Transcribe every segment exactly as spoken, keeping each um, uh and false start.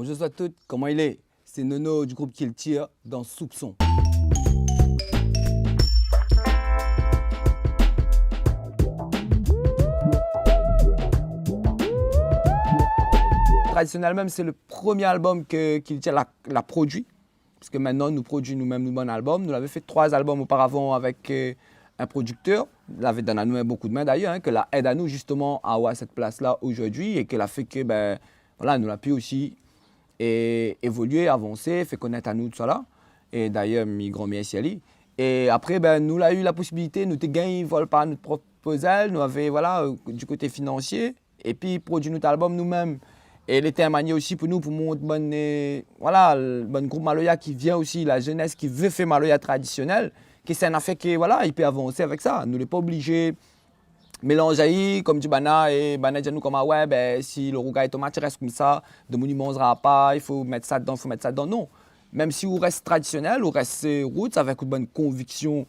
Bonjour à toutes, comment il est ? C'est Nono du groupe Kiltir dans Soupçon. Traditionnellement, c'est le premier album que Kiltir la, la produit. Parske mintnan nou produi nou mèm nout bann album. Nou lavé fé troi album oparavan avèk, euh, in prodiktèr. Lavé donn anou in bon koudmin dayèr, in, ke la èd anou zistoman a avoir sèt plas-la zordi é ke la fé ke, bin, voilà, nou la pi osi, é, évolié, avansé, fé konèt anou tousala. É dayèr, mi gran mèrsi ali. É apré, bin, nou la u la posibilité, nou té gingn vol par nout prop zèl, nou lavé, voilà, euh, du koté finansié. Épi produi nout album nou mèm. É lété in manièr osi pou nou, pou mont bann, euh, voilà, bann group maloya ki vien osi, la zénès ki vé fé maloya tradisionèl, ke sé in nafèr ke, voilà, i pé avansé avèk sa. Nou lé pa oblizé mélanz ali, konm di banna, é banna di anou konmsa, wé, bin, si lo rougay tomat i rès konmsa, domoun i manzra pa, i fo mèt sa dedan, fo mèt sa dedan. Non. Mèm si ou rès tradisionèl, ou rès, euh, roots, avèk out bann konviksion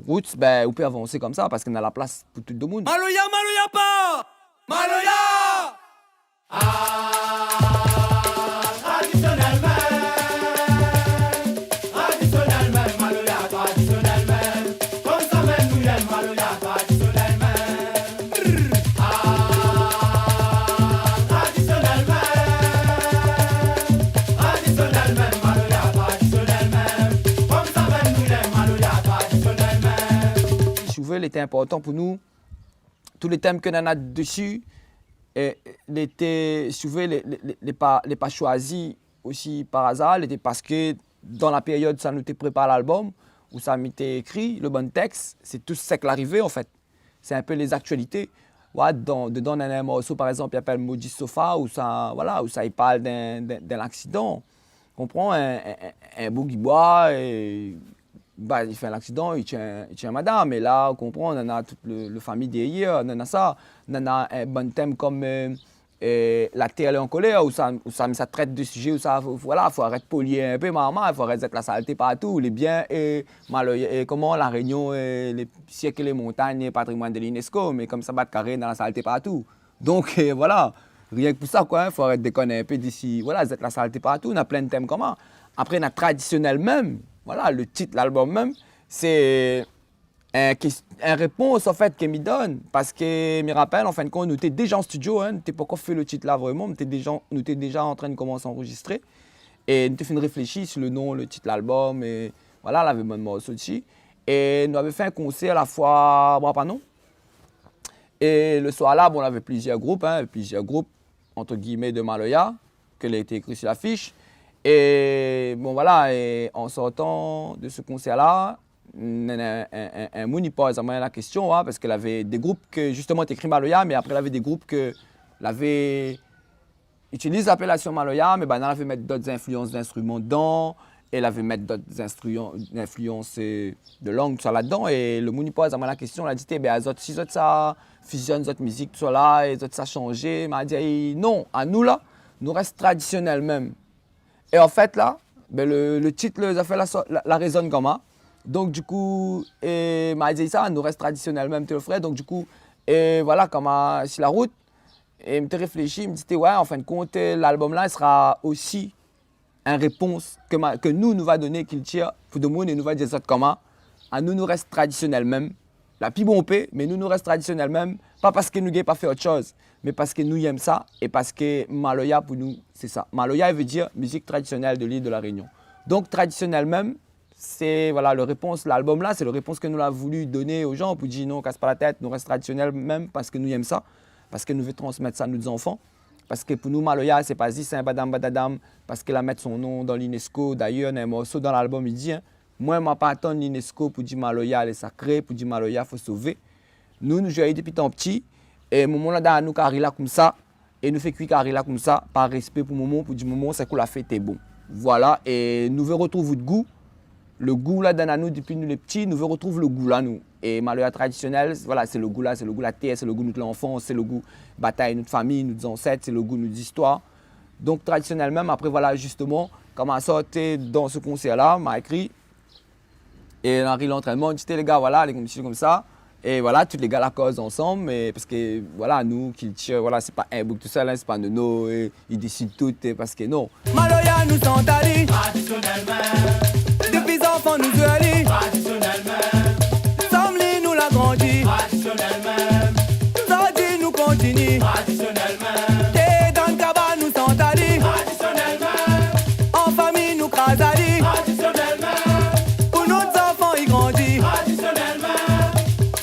roots, bin, ou pé avansé konmsa, parske na la plas pou tout domoun. Maloya, maloya pa ! Maloya ! Ah, tradisionèl mèm, tradisionèl mèm, maloya tradisionèl mèm. Konmsa mèm nou yèm, maloya tradisionèl mèm. Ah, tradisionèl mèm, tradisionèl mèm, maloya tradisionèl mèm. Konmsa mèm nou yèm, maloya tradisionèl mèm. Si ou vé, lété inportan pou nou, tout lé tèm ke nana dési, é, lété, si ou vé, lé, lé, lé, lé pa, lé pa shoizi osi par azar, lété parske dan la périod sa nou té prépar lalbum, ousa mi té ékri, lo bann tèks, sé tout sak la rivé, an fèt. Sé in pé lé zaktialité. Wé, dan, dedan, nana in morso, par égzanp, i apèl Modi Sofa, ousa, voilà, ousa i parl d'in, d'in, d'in laksidan. Konpran, in, in, in, in boug i boi, é, ba, i fé in laksidan, i tienn, i tienn madam. É la, ou konpran, nana tout lo, lo fami dèrièr, nana sa, nana, euh, bann tèm konm, euh, euh, la tèr lé an kolèr, ousa, ousa, mi sa trèt de sizé, ousa, fo, voilà, fo arèt polié in pé, marmay, fo arèt zèt la salté partou, lé bien, é, maloya, é, koman, La Rényon, é, lé sièk é lé montagn, é patrimoine de l'UNESCO, mé konmsa, bat karé, nana la salté partou. Donk, euh, voilà, rienk pou sa, koi, in, fo arèt dékoné in pé dési, voilà, zèt la salté partou, nana plin tèm konmsa. Apré, nana tradisionèl mèm, voilà, lo tit lalbum mèm, sé in kès-, in répons, an fèt, ke mi donn, parske mi rapèl, an fin de kont, nou té déza an studio, in, nou té pankor fé lo tit la vréman, nou té déza, nou té déza antrin komans anrozistré, é nou té fine réfléshi si lo non, lo tit lalbum, é voilà, lavé bann morso dési. É nou lavé fé in konsèr la foi, mi rapèl pa non. É lo soir la, bon, lavé plizièr group, in, plizièr group, entre guillemets, de maloya, ke lété ékri si lafish. É bon, voilà, é an sortan de se konsèr la, in, in, in, in moun i poz amoin la késtion, in, parske lavé dé group ke, zistoman, té ékri maloya, mé apré, lavé dé group ke lavé itiliz lapélasion maloya, mé banna lavé mèt dot zinflians d'instriman dedan, é lavé mèt dot zinstrian-, zinflians, euh, de lang, tousala dedan. É lo moun i poz amoin la késtion, la di, é bin, azot, si zot sa fizionn zot mizik, tousala, é zot sa shanzé, ma di, é non, anou la, nou rès tradisionèl mèm. É an fèt la, bin, lo, lo tit, lo zafèr la, la, la rézone konmsa. Donk, du kou, é, ma di sa, nou rès tradisionèl mèm, té lo frèr. Donk, du kou, é voilà, konmsa, si la rout, é mi té réfléshi, mi di, wé, an fin de kont, lalbum la, i sra osi in répons ke ma-, ke nou, nou va doné kiltir pou domoun é nou va di azot konmsa, anou, nou rès tradisionèl mèm. La pi bonpé, mé nou, nou rès tradisionèl mèm, pa parske nou gingn pa fé ot shoz, mé parske nou yèm sa, é parske maloya pou nou, sé sa. Maloya, i vé dir mizik tradisionèl de l'île de La Réunion. Donk, tradisionèl mèm, sé, voilà, lo répons, lalbum la, sé lo répons ke nou la voulu doné o jan pou di non, kas pa la tèt, nou rès tradisionèl mèm parske nou yèm sa, parske nou vé transmèt sa nout zanfan, parske pou nou, maloya, sé pa zis in badam badadam, parske la mèt son non dan l'UNESCO. Dayèr, na in morso dan lalbum, i di, in, moin, ma pa atann l'UNESCO pou di maloya lé sakré, pou di maloya fo sové. Nou, nou zoué ali dépi tan pti, é momon la donn anou kari la konmsa, é nou fé kui kari la konmsa, par rèspé pou momon, pou di momon, sak ou la fé té bon. Voilà, é nou vé rotrouv out gou. Lo gou la donn anou dépi nou lé pti, nou vé rotrouv lo gou la, nou. É maloya tradisionèl, voilà, sé lo gou la, sé lo gou la tèr, sé lo gou nout lanfans, sé lo gou batay nout fami, nout zansèt, sé lo gou nout zistoir. Donk, tradisionèl mèm, apré, voilà, zistoman, konmsa, té dan se konsèr la, ma ékri, é la ri lantrènman, di, té, lé gars, voilà, lé konmsi, konmsa. É voilà, tout lé gars la koz ansanm, é parske, voilà, nou, kiltir, voilà, sé pa in boug tousèl, in, sé pa Nono, é, i désid tout, é parske non. Maloya nou sant ali. Tradisionèl mèm. Dopi zanfan nou zoué ali. Tradisionèl mèm. Ansanm li nou la grandi. Tradisionèl mèm. Zordi nou kontinié. Tradisionèl mèm. Té dan kaba nou sant ali. Tradisionèl mèm. An fami nou kraz ali. Tradisionèl mèm. Pou nout zanfan i grandi. Tradisionèl mèm.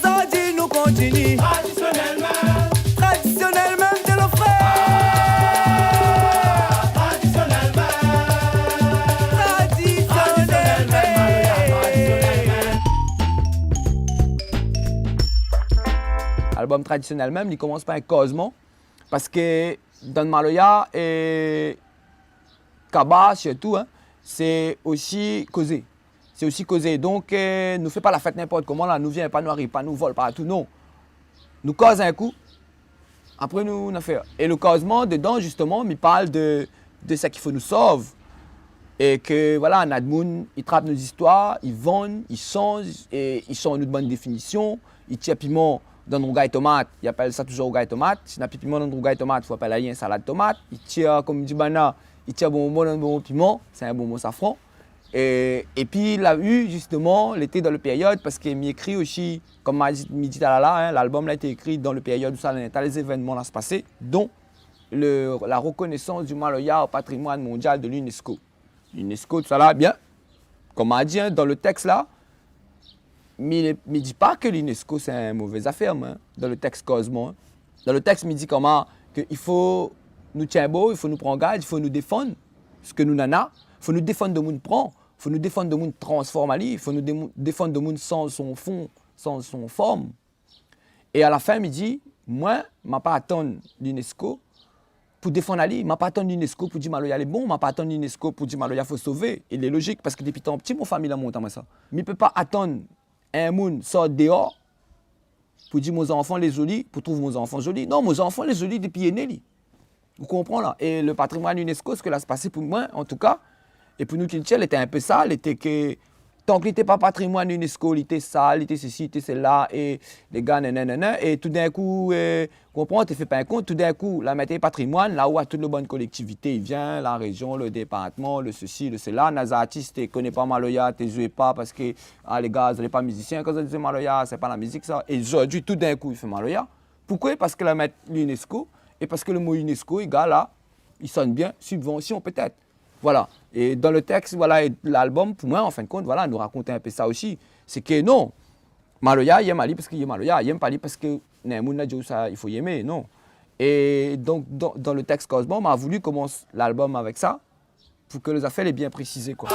Zordi nou kontinié. Tradisionèl mèm. Tradisionèl mèm, té lo frèr. Tradisionèl mèm. Tradisionèl mèm. Album Tradisionèl mèm, li komans par in kozman. Parske dan maloya é kaba sirtou, in, sé osi kozé. Sé osi kozé. Donk, eu, nou fé pa la fèt ninport koman la, nou vien pa, nou ariv pa, nou vol partou, non. Nou koz in kou, apré nou, nou fé. É lo kozman dedan, zistoman, mi parl de, de sak i fo nou sov. É ke, voilà, na d'moun, i trap nout zistoir, i vann, i sanz, é i sanz nout bann définision, i tir piman dan rougay tomat, i apèl sa touzour rougay tomat. Si na pi piman dan rougay tomat, fo apèl ali in salad tomat. I tir, kom di banna, i tir bonbon dan bonbon piman, sé in bonbon safran. É, épi la u, zistoman, lété dan lo périod, parske mi ékri osi, kom ma di, mi di talèr la, in, lalbom la été ékri dan lo périod ousa néna lé zévènman la spasé, don le, la rekonésans di maloya o patrimoine mondial de l'UNESCO. L'UNESCO, tousala, bien. Kom ma di, in, dan lo tèks la, mi, mi di pa ke l'UNESCO sé in mové zafèr, moin, in, dan lo tèks kozman, in. Dan lo tèks, mi di koman ke i fo nou tienbo, i fo nou pran gard, i fo nou défann sak nou nana, fo nou défann domoun pran, fo nou défann domoun transform ali, fo nou dé-, défann domoun sanz son fon, sanz son form. É a la fin, mi di, moin, ma pa atann l'UNESCO pou défann ali, ma pa atann l'UNESCO pou di maloya lé bon, ma pa atann l'UNESCO pou di maloya fo sové. É lé lozik, parske dopi tan pti, mon fami la mont amoin sa. Mi pé pa atann in moun sort déor pou di mon zanfan lé zoli, pou trouv mon zanfan zoli. Non, mon zanfan lé zoli dopi li lé né, li. Ou konpran la ? É lo patrimoine UNESCO, sak la spasé pou moin, an tou ka, é pou nout kiltir, lété in pé sa, lété ke, tank li té pa patrimoine UNESCO, li té sal, li té sesi, li té sela, é lé gars, nanana, nanana, é toudinkou, é, konpran, té fé pa in kont, toudinkou, la mèt ali patrimoine, la ou tout lo bann kolektivité i vien, la rézion, lo départman, lo sesi, lo sela, na zartis té koné pa maloya, té zoué pa, parske, a, lé gars, zot lé pa mizisien, kan zot i zoué maloya, sé pa la mizik sa. É zordi, toudinkou, i fé maloya. Poukosa ? Parske la mèt l'UNESCO, é parske lo mo UNESCO, lé gars la, i sonn bien, sibvansion pétèt. Voilà. É dan lo tèks, voilà, é lalbom, pou moin, an fin d'kont, voilà, nou rakont in pé sa osi. Sé ke non, maloya, i yèm ali parske i yèm maloya, i yèm pa ali parske néna in moun la di sa, i fo yémé, non. É donk, dan, dan lo tèks kozman, ma voulu komans lalbom avèk sa, pou ke lé zafèr lé bien présizé, koi.